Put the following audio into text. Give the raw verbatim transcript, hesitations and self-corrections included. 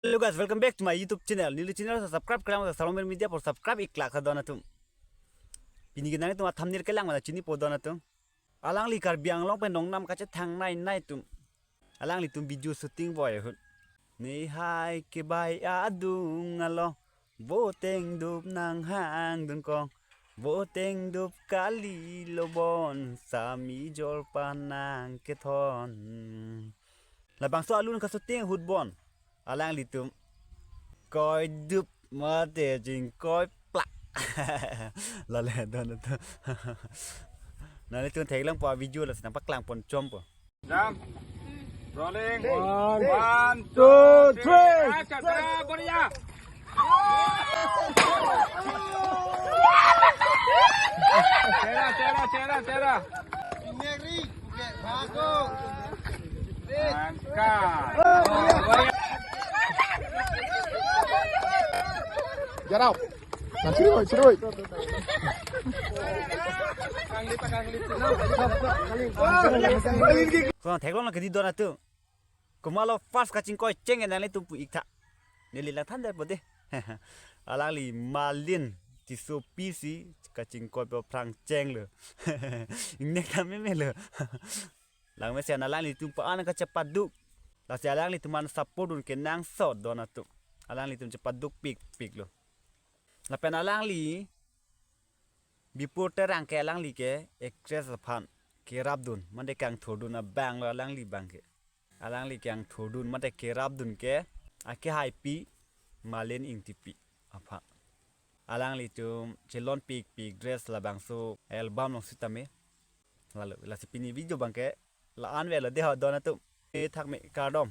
Hello guys, welcome back to my YouTube channel. Neli channel subscribe kelang, Salomon Media pu subscribe ik lak don atum. Pini ke nangtum a thumbnail kelang mana chinipo don atum. Alangli Karbi Anglong pen nongnam kachethangnei nei atum. Alanglitum video shooting boi ahut. Nehai kebai adung along, voteng dup nanghangdun kong. Voteng dup kali lo bon, sami jorpan nangkethon. Labangso alun ka-shooting ahut bon, alanglitum koidup mate chingkoi plak. Lale don atum. Nanglitum theklongpo a video, lasi nangpaklangpon chompo. Jam. Rolling. One, two, three. Action. Para, बढ़िया. Chera, chera, chera, chera. Angka. Jarau. Nah, sini, boy, sini, boy. Ko theklong na kedi don atum. Komatlo first kachingkoi cheng nanglitum pu ik tha. Neli lang thandetpo de. Alangli Malin Tissopi si kachingkoipo aphrang chenglo. Ingnek tame melo. Langmesen alanglitum pa-an kachepaduk. Lasi alanglitum an support dun kenangsot don atum. Alanglitum chepaduk pikpiklo. Lapen alangli Bipul Terang ke alangli ke actress aphan kerapdun mate kangthurdun abanglo alangli abangke. Alangli kangthurdun mate kerapdun ke akehaipi Malin Ingtipi aphan. Alanglitum chelon pikpik dress labangso album along sitame. Lalo, lasi pini video abangke la-an avelo de ho don atum. E thakme kardom.